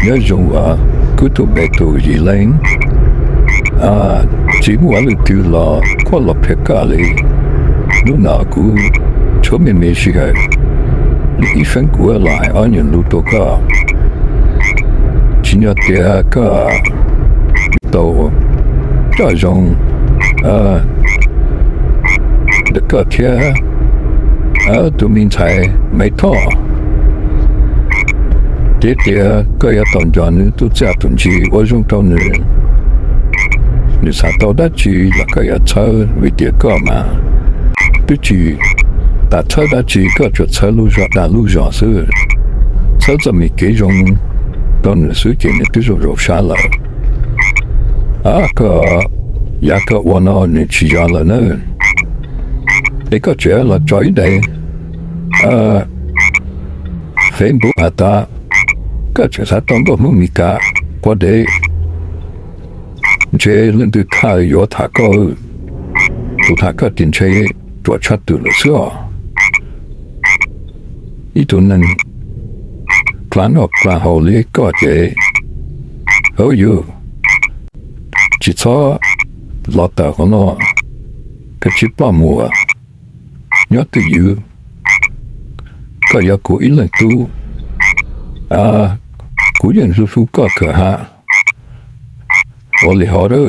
Nyob zoo uas kuv tus npe hu ua Yim Leej, tsis muaj leej twg los kuj los qhia koj li. Hnub no kuv tshuav me me sij hawm, ib feeb kuv los hais ob nyuag lus rau koj. Tsim nyog tias koj tau coj zoo ntawm koj thiab tus me ntxhais Maiv Thoj. Ces tias koj yuav tau nco nws tub txaj tus ntsis ua zoo rau nws, nws xav tau dab tsi los koj yuav txhawb, vim tias koj mas twb tsis tas txhawb dab tsi, koj tsuas txhawb lub zog dag lub zog xwb, txhawb txoj me kev zoo rau nws xwb ces nws twb zoo zoo siab lawm. Koj, yav koj ua no nws tsis yog lawm na. Es koj tseem los tso ib daim Facebook has tas koj tseem xav tau nkauj Hmoob Mes Kas quav dev, ntshe leej twg khaj yuav tham koj, tus tham koj ces ntshe ruam tshaj twm lawm xwb os. Ib tug neeg kla noj kla haus li koj ces, hauv yus tsis txhob los tawm qhov no, koj tsis ploj muas nyob twj ywm. Koj yog kuv ib leeg tub, kuv yeej hlub hlub koj kawg ha. Ua li hov a,